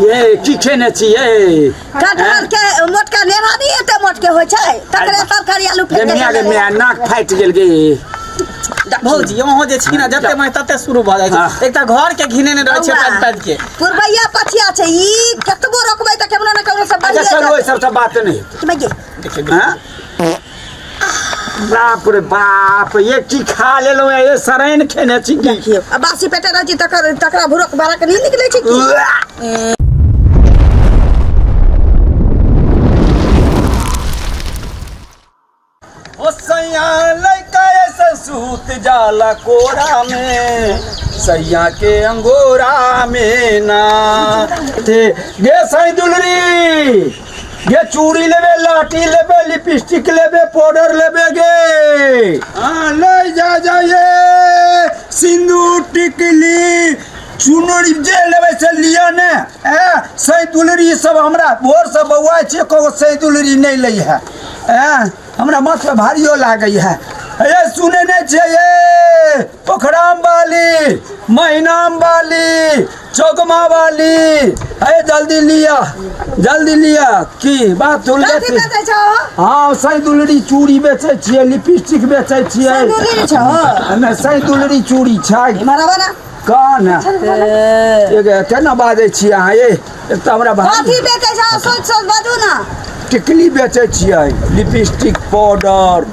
ये की खेने छी ये कटहर के मोटका नेना नहीं एते मोटके होइ छै तकरे तरकारी आलू गे फेंक मियाँ गे मियाँ नाक फाटि गेल गे भौजी अहाँ जे छी ने जते मन तते शुरू भऽ जाइ छै एकटा घर के घिने ने रहै छै पानि पानि के पुरबैया पछिया छै ई कतबो रोकबै तऽ केमनो ने केमनो सब अच्छा बढ़िए चलू ओहि सबसँ बात नहि जायत। हेतै हाँ? बाप रे बाप ये की खा लेलहुँ ये सराइन खेने छी की देखियौ आ बासी पेटे रहै छी तकर तकरा भुरक बरक नहि निकलै छै की उआ! ओ सैया लैका ऐसे सूत जाला कोरा में सैया के अंगोरा में ना थे गे सई दुलरी गे चूड़ी लेबे लाठी लेबे लिपस्टिक लेबे पाउडर लेबे गे हाँ ले जा जाइए सिंदूर टिकली चुनरी जे लेबै से लिअ ने ए सई दुलरी सब हमरा भोरसँ बौआइ छै कगो सई दुलरी नहि लै है ए हमरा माथमे भारियो लागै है ए सुनै नहि छियै ये पोखराम वाली महिनाम वाली चौकमा वाली हे जल्दी लिअ जल्दी लिअ की बात सुन कथी बेचै छौ हँ सई दुलरी चूड़ी बेचै छियै लिपस्टिक बेचै छियै सिन्दूरी छौ नहि सई दुलरी चूड़ी छै इम्हर आबऽ ने कह ने एक केना बाजै छियै अहाँ ये एक तऽ हमरा भारी कथी बेचै छौ सोच सोच बाजू ने टिकली बेचै छियै लिपस्टिक पाउडर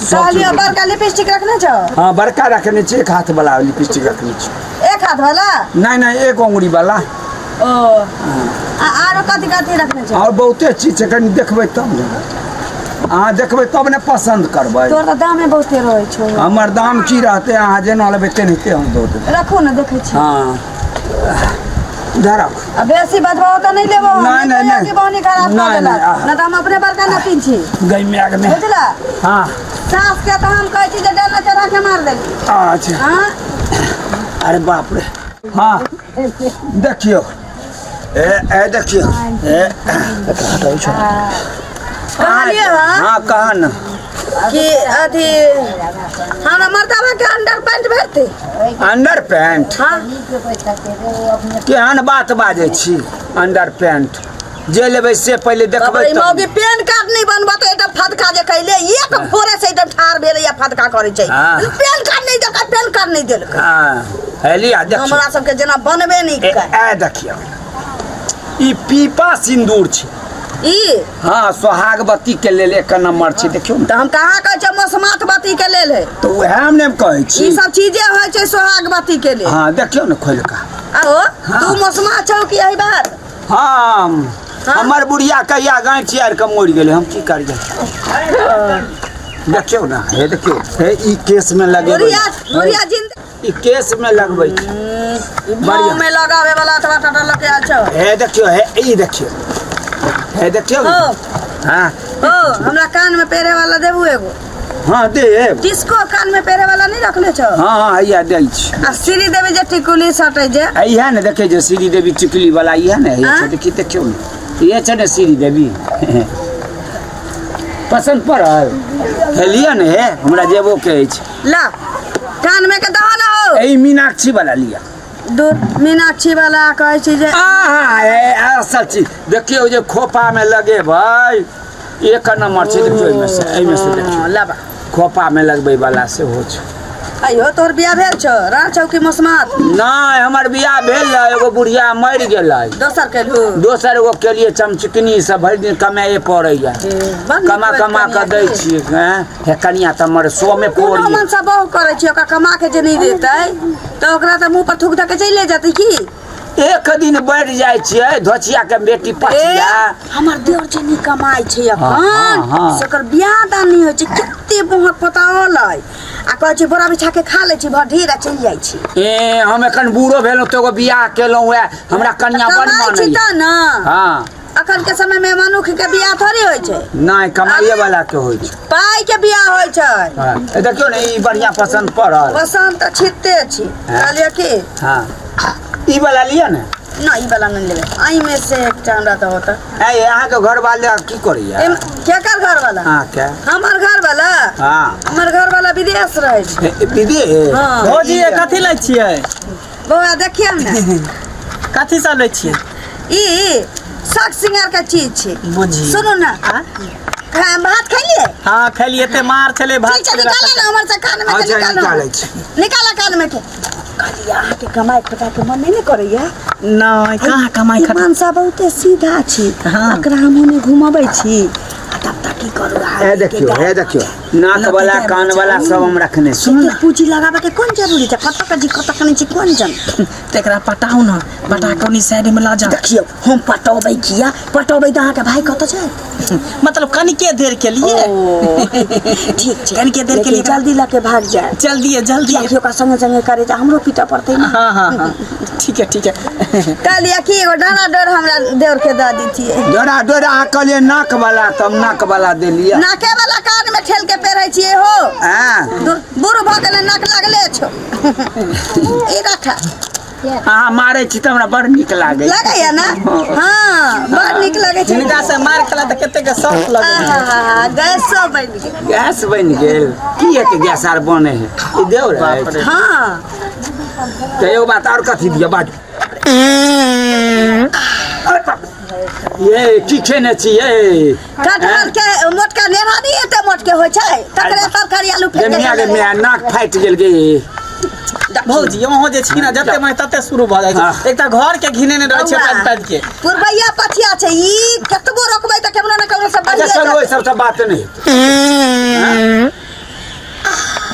सब कहलियौ चीज। बड़का लिपस्टिक रखने छौ हँ बड़का रखने छियै एक हाथ वाला लिपस्टिक रखने छियै एक हाथ वाला नहि नहि एक अंगुरी वाला ओ आ आरो कथी कथी रखने छौ आओर बहुते चीज छै कनि देखबै तब ने अहाँ देखबै तब ने पसन्द करबै तोर तऽ दामे बहुते रहै छौ हमर दाम की रहतै अहाँ जेना लेबै तेनाहिते हम दऽ देबै रखू ने देखै छी हँ धरक आ बेसी बजबहो तऽ नहि लेबो हम। नहि, नहि, कहियो नहि। कि बहनी खराब कऽ नहि, देलक नहि, आह। नहि तऽ हम अपने बड़का न पीन छी गई माय मे बुझला हँ सास के तऽ हम कहै छी जे डाला चढ़ा के मार देली अच्छा हाँ अरे बाप रे हँ देखियौ ए ए देखियौ ए कहलियै हँ हँ कह ने कि अथी हमरा मर्दाबा के अंडर पैंट भेटतै अंडर पैंट हाँ केहन बात बाजै छी अंडर पैंट जे लेबै से पहिले देखबै बाप रे, तब। मौगी पेन कार्ड नहीं बनबा तो एकदम फदका जे कैले एक भोरे से एकदम ठार भेल या फदका करै छै हाँ। पेन कार्ड नहीं देलकै पेन कार्ड नहीं देलकै हँ हे लिया देखियौ हमरा सबके जेना बनबे नहीं ए, कै ए देखियौ ई पीपा सिन्दूर छै ई हँ सोहागवती के लेल एक नंबर छै देखियौ ने तऽ हम कहाँ कहै छै मसमात बती के लेल है तऽ उएह हम ने कहै छी ई सब चीजे होइ छै सोहागवती के लेल हँ देखियौ ने खोलि कऽ आहो तू मसमा छौ कि एहि बात हम हाँ? हमर बुढ़िया कहिया गाँठ आर के मरि गेलै हम की करियै देखियौ ने हे देखियौ हे ई केस में लगेबै बुढ़िया बुढ़िया जिंद ई केस में लगबै छै ई बढ़िया। भाव में लगावे वाला अथवा टाटा लके आयल छौ हे देखियौ हे ई देखियौ हे देखियौ ने ओ हाँ ओ हमरा कान में पहिरे वाला देबू एगो हाँ देब टिस्को कान में पहिरे वाला नहीं रखले छौ हाँ हाँ हैया दै छी आ श्री देवी जे टिकुली सटे जे आ इएह ने देखै जे श्री देवी टिकली वाला इएह ने हे आँ? छै देखी देखियौ ने इएह छै ने श्री देवी पसन्द पड़ल हे लिअ ने हे हमरा जेबो के अछि ला कान में के दहो ना हो एहि मीनाक्षी वाला लिअ दूर मीनाक्षी वाला कहै छी जे आहा ए असल चीज देखियौ जे खोपामे लगेबै एक नंबर छै देखियौ एहिमे से एहिमे से देखियौ लबा खोपामे लगबै वाला सेहो छै अयो तोहर बियाह भेल छौ राह छौ कि मसमात नहि हमर बियाह भेल रहै एगो बुढ़िया मरि गेलै दोसर केलहु दोसर एगो केलिए चमचिकनी सब भरि दिन कमाए पड़ैया बड़ नीक कमा होइत कमा कऽ कनिया दै के। छियै हैं हे कनिया तऽ हमर सौ मे कोनो पड़ियै मन से बहु करै छी ओकरा कमा के जे नहि देतै तऽ ओकरा तऽ मुंह पर थूक दऽ के चलि जेतै की एक दिन बढ़ि जाइ छियै धोचिया के बेटी पचिया ए, हमर देवर जे नहि कमाइ छै हाँ, अखन हाँ। से ओकर बियाह दान नहि होइ छै कते बहुत पताओल अइ आ कहै छै बोरा बिछा के खा लै छी भर आ चलि जाइ छी ए हम एखन बूढ़ो भेलहुँ तऽ एगो बियाह केलहुँ हे हमरा कनिया बड़ कमाइ छी मानैया तऽ ने हँ अखन के समय में मनुख के बियाह थोड़ी होइ छै नहि कमाइए वाला के होइ छै पाइ के बियाह होइ छै हँ ए, देखियौ ने ई बढ़िआँ पसन्द पड़ल पसन्द तऽ छिते छी कहलियै की हँ ई वाला लिअ ने ना ई वाला नहि लेबै एहिमे से एकटा हमरा दहो तऽ ए अहाँके घरवाला की करैया एम केकर घरवाला अहाँके हमर घरवाला हँ हमर घरवाला विदेश रहै छै ए, विदेश हँ। भौजी ये कथी लै छियै बौआ देखियौ ने। कथी सब लै छियै? ई शौक सिंगार के चीज छै। बुझी। सुनू ने। आ? भात खैलिए? हाँ खैलिए, एते मार छलै भात। ठीक छै, निकाला ने हमर से कान में के। अच्छा, निकालू। निकालै छी। निकाला कान में के। कहलियै अहाँके कमाइ खटाइ के मन नहि ने करैया? नहि, कहाँ कमाइ ई खटाइ। मनसा बहुते सीधा छी। हाँ। एकरा हम ओने घुमबै छी आ तब तक की करू अहाँ? हे देखियौ, हे देखियौ, नाक वाला कान वाला सब हम रखने छी। एते पूंजी लगाबे के कोन जरूरी छै? कतऽ के जी कतऽ के नहि छी कोन जन। तेकरा पटाउ ने, पटा के ओनी साइड में लऽ जाउ। देखियौ, हम पटौबै किया? पटौबै तऽ अहाँके भाय कतऽ जायत? मतलब कनिके देर के लिए। ओ ठीक छै। कनिके देर के लेकिन लिए। जल्दी लऽ के भाग जाय। जल्दी जल्दी। कियाकि ओकरा संगे संगे करे छै हमरो पीटऽ पड़तै ने। हाँ हाँ हाँ, ठीक है ठीक है। कहलियै कि एगो डाना डोर हमरा देवर के दऽ दितियै। डोरा डोरा, अहाँ कहलियै नाक वाला तऽ हम नाक वाला देलियै। नाके वाला कान में ठेल के पेरै छियै हो। हँ। बूढ़ भऽ गेलै, नाक लागले छौ। ई रख। अहाँ मारै छी तऽ हमरा बड़ नीक लागै। लगैया ने? हाँ, बड़ नीक लगै छै। हिनका से मार खेला तऽ कते के शौक लगै है। आहा, गैसो बनि गेल। गैस बनि गेल? की एते गैस आर बने है? ई देव बाप रे। हाँ। तऽ एगो बात आओर, कथी दिअ बाजू। अरे बाप ये, की खेने छी ये? कटहर के मोटका नेरा नहीं एते मोटके होइ छै, तकरे तरकारी आलू गे फेंक के। मियाँ, गे मियाँ, नाक फाटि गेल गे। भौजी, अहाँ जे छी ने, जते मन तते शुरू भऽ जाइ हाँ। छै। एकटा घर के घिनेने रहै छै बौआ, पाजि पाजि के। पुरबैया पछिया छै ई, कतबो रोकबै तऽ केमनो ने केमनो सब अच्छा बढ़िए चलू, ओहि जायत। सबसँ बात नहि हेतै।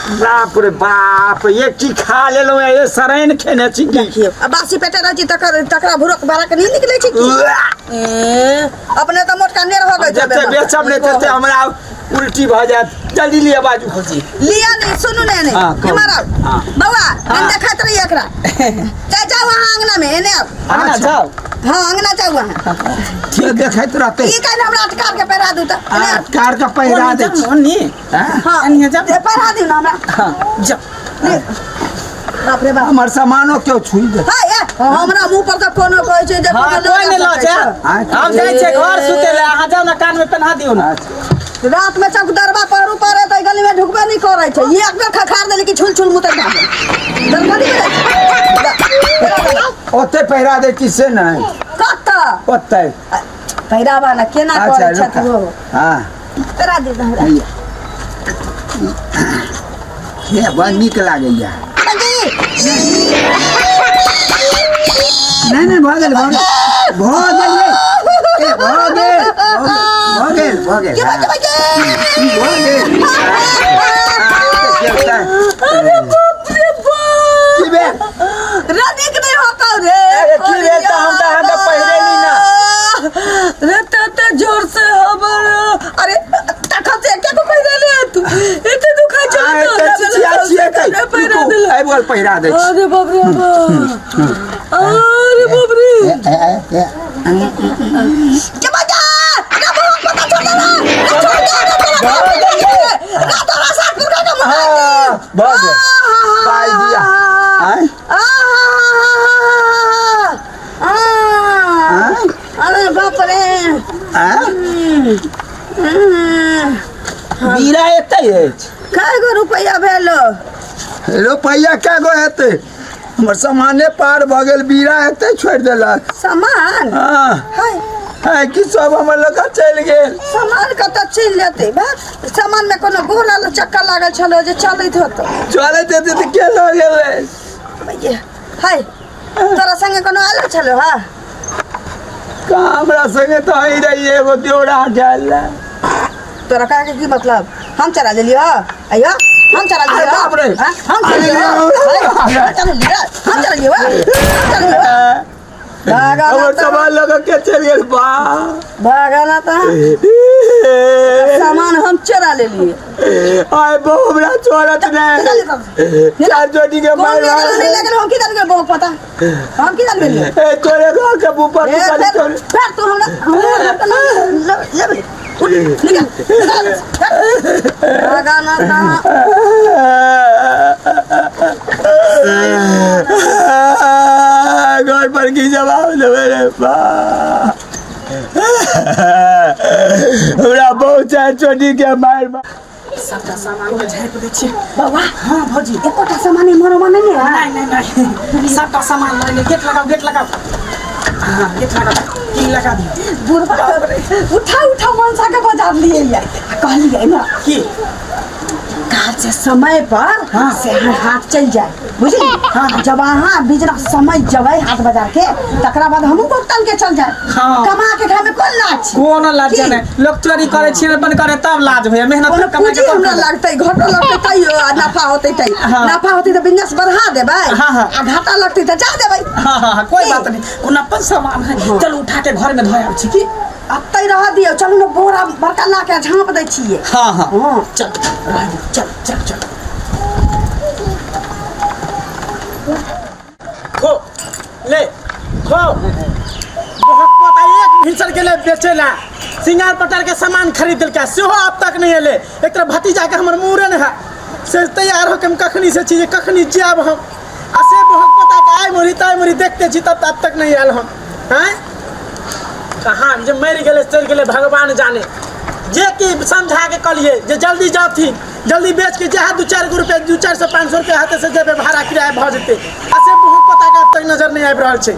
बाप रे बाप, ये की खा लेलहुँ ये? सराइन खेने छी की? देखियौ, आ बासी पेटे रहै छी तकर तकरा भुरक बारक नहि निकलै छै की? ए, अपने तऽ मोटका नेर हो गेल। जते बेचब नहि तते हमरा उल्टी भऽ जायत। जल्दी लिअ, बाजू भौजी। लिअ नहि, सुनू ने, ने हाँ, कहू। इम्हर आउ। हाँ। बौआ, हम देखैत रहियै एकरा। जा जाउ अहाँ अंगना में, एने आउ। अंगना जाउ? हाँ, अंगना जाउ अहाँ। ठीक, देखैत रहतै। ई काल्हि हमरा अटकार के पहिरा दू तऽ एने आउ। कार के पहिरा दै छी। ओन्नी। हाँ? हाँ। एनिहे जाउ। ए, पहिरा दियौ ने हमरा। हाँ जाउ। बाप रे बाप। हमर सामानो केओ छुइ दे। हाय, ए, हमरा मुंह पर तऽ कोनो कहै छै जे हाँ, कोनो कोई नहीं लऽ लऽ सकै जाए। छै। हम जाइ छियै घर सुते लए, अहाँ जाउ ने, कान में पेन्हा दियौ ने। अच्छा। रात में चौकदरबा पहरू पड़े तऽ गली में ढुकबे नहीं करै छै। एक बेर खखार देली कि छुल छुल मुतै भागल। दरगली में जाइ छै। ओते पहिरा दै छी से नहि? कतऽ? ओते। पहिरावा ने केना अच्छा करै रुका। छथि हो। हाँ। पहिरा दे हमरा। हे, बड़ नीक लागैया। नहि नहि, भऽ गेल भऽ गेल भऽ गेल ये। ए, भऽ गेल भऽ गेल भऽ गेल। के हाँ, बच्चे बच्चे। भऽ गेल। अरे बाप रे बाप। की भेल? रनिक नहीं होता रे। अरे की भेल? तऽ हम तऽ अहाँके पहिरेली ना। रे, तते जोर से हमर, अरे तखन से एके गो पहिरेले तू, एते दुखाइ छलै। आइ तऽ तऽ चिचिया छियै तऽ पहिरा रुकू, देला। आबि गेल, पहिरा दै छी। अरे बाप रे बाप, अरे बाप रे। ए, ए, ए, के बजा रे बाबा, पता छोड़ दे रे, छोड़ दे रे, तोरा बाप रे, रे तोरा साथ पुरखा के मुँह। हाँ, भऽ गेल, पाइ दिया। आँय? आँय? अरे बाप रे। आँय? बीरा एतै अछि। कय गो रुपैआ भेलो? रुपैआ कए गो हेतै? हमर सामाने पार भऽ गेल, बीरा एतै छोड़ि देलक। सामान? हँ। हाय। है कि सब हमर लऽ कऽ चलि गेल। सामान कतऽ चलि जेतै? बा, सामान में कोनो गोरा चक्का लागल छलो जे चलैत होतो? चलैत हेतै तऽ के लऽ गेलै? भैया, हाय, तोरा संगे कोनो आयल छलो? हा। कहाँ, हमरा संगे तऽ अहीं रहियै, एगो देवरा गेल रहे। तोरा कहे के की मतलब? हम चला लेलियो? अइयो, हम चला अरे लेलियो? बाप रे। हाँ? हम चला लेलियो? अरे हम चला लेलियो? हम चला लेलियो? हम चला लेलियो? भागा ना। हमर तऽ सामान लऽ कऽ के चलि गेल बा? भागा ना तऽ सामान हम चोरा लेलिए। आइ बहु हमरा छोड़त नहि, चार जोड़ी के कौन मारि ले गेल? मारि। नहीं ले गेल। हम की जान गेल बहु पता, हम की जान गेलिए? ए, तोरे घर के ऊपर ए, तू फिर चल। फिर तू हमरा हमरा ले ले, उठ, निकल निकल, भागा ना तऽ। घर पर की जवाब देबै रे बा? हमरा बहुत चार चोटी के मारि सबटा सामान के झाँपि दै छियै। बौआ। हाँ भौजी। एकोटा सामान एम्हर ओम्हर नहि ने है? नहि नहि नहि। सबटा सामान लऽ ले, गेट लगाओ, गेट लगाओ। हाँ, गेट लगाओ, की लगा दियौ। बुढ़बा के उठा उठा मनसा के बजार लिए ये कहलिए ना की? काल से समय पर हाँ। से अहाँ हाट चलि जाए बुझली। हाँ। जब अहाँ बिजना समय जबै हाट बाजार के तकरा बाद हमहूँ भुगतान के चल जाए। हाँ। कमा के खाए में कोन लाज? कोनो लाज की? नहि। लोक चोरी करै छियै अपन करे तब लाज होइए, मेहनत कोनो कमाइ के पूंजी कोन हमरा फायदा? लगतै, घटो लगतै तैयो आ नफा होतै तैयो। हाँ। नफा होतै तऽ बिजनेस बढ़ा देबै। हाँ, हाँ। आ घाटा लगतै तऽ जा देबै। हाँ, हाँ, हाँ, कोई की? बात नहीं, कोनो अपन सामान है। चल उठा के घर में धोए आबै छी की? अतै रह दियौ, चलू ने बोरा बड़का ला के झाँप दै छियै। हाँ, हाँ। हाँ। चल, रह दियौ, चल, चल, चल। खो ले खो बहुत पता एक भिनसर के ले बेचेला सिंगार पटार के सामान खरीद देलका सेहो अब तक नहीं एले। एक तरह भतीजा के हमर मूड़न है से तैयार होके हम कखनी से छी कखनी जाब हम आ से बहुत पता के आइ मुरी ताइ मुरी देखते छी तब अब तक नहीं आयल हम। हैं कहाँ जे मरि गेलै चलि गेलै भगवान जाने। जे कि समझा के कहलिए जे जल्दी जाथिन जल्दी बेच के जहाँ 2-4 गो रुपया 200-400 500 रुपया हाथे से जेबे भाड़ा किराया भऽ जेतै आ से बहुत पता के अब तक नजर नहीं आबि रहल छै।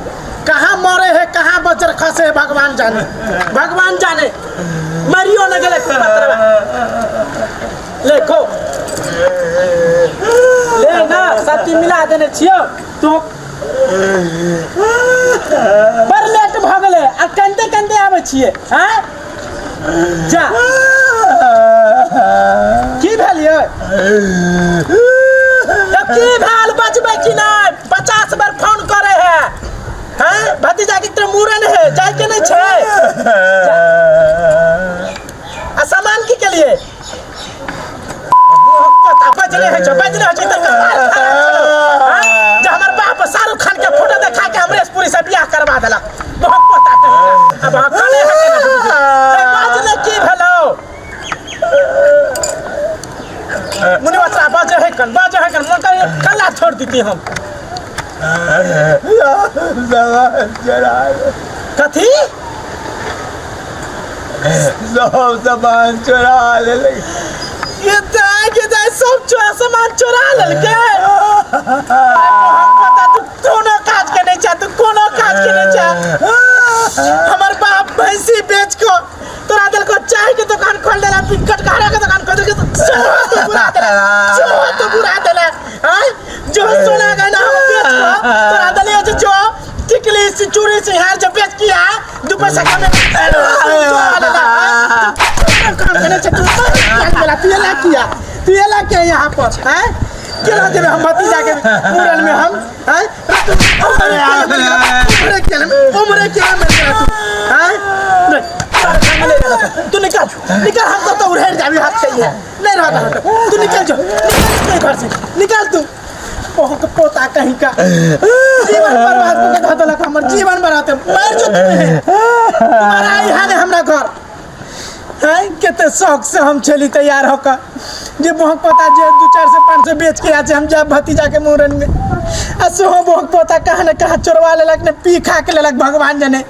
कहाँ मरे है कहाँ बजर खसे है भगवान जाने, भगवान जाने। मरियो न गेलै पत्रवा ले खो ले ना सब चीज मिला देने छियौ तू बड़ लेट भऽ गेलै आ कनिते कनिते आबै छियै। आँय जा की भेल यै? तऽ की भेल बजबै कि नहि? 50 बेर फोन करे है। हैं भतीजा के तोरा मूड़न है जाय के नहि छै? आ सामान की केलिए? बजले है छौ, बजले है छौ, इधर कपार खराब छौ। हैं? जे हमर बाप शाहरुख खान के फोटो देखा के अमरीश पुरी से बियाह करवा देलक। बहुत पता के अब अहाँ कने है केना बुझबै? ए, बाजले की भेलौ? मुनिवत्रा बाजे है कन, बाजे है कन, मन करे कल्ला छोड़ दीती हम। कथी? सब सामान चोरा लेलक। ये दाय के दाय सब चोरा सामान चोरा लेलकै। पता तू कोनो काज के नहीं चाह, तू कोनो काज के नहीं चाह। हमर बाप भैंसी बेच को तोरा देलको चाय के दुकान खोल देला, फिर कटघरा के दुकान खोल देलकै, सेहो तू बुरा देला, सेहो तू बुरा देला। आँय जो सोना गहना हम बेच को तोरा देलियो जे जो टिकली से चूड़ी सिंहार जो बेच किया 2 पैसा कमे चोरा लेला। काम करने से तू काम तू ये किया, तू ये ला किया यहाँ पर। हैं केना देबे हम भतीजा के मूड़न में हम? हैं उम्र के उम्र के मर गेला तू। हैं तू निकल निकल, हमको तो उड़ेड़ जाबी हाथ से ही नहीं रहता। तू निकल जो, निकल घर से निकल तू। बहुत पोता कहीं का जीवन बर्बाद करके धऽ देलक हमर जीवन बर्बाद। मर जो तुम्हारा यहाँ ने हमरा घर। हैं कते शौक से हम छली तैयार होकर जे बहुत पता जे 200-400 500 बेच के आज हम जाब भतीजा के मूड़न में आ सेहो बहुत पता कहाँ ने कहाँ चोरवा लेलक ने पी खा के लेलक भगवान जाने।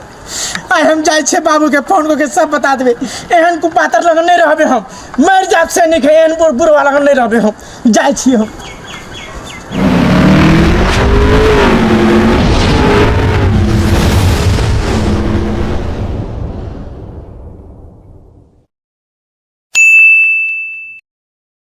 आइ हम जाइ छियै बाबू के फोन कऽ के सब बता देबै। एहन कुपातर लग नहि रहबै हम, मरि जायब से नीक है, एहन बुढ़वा लग नहि रहबै हम, जाइ छियै हम।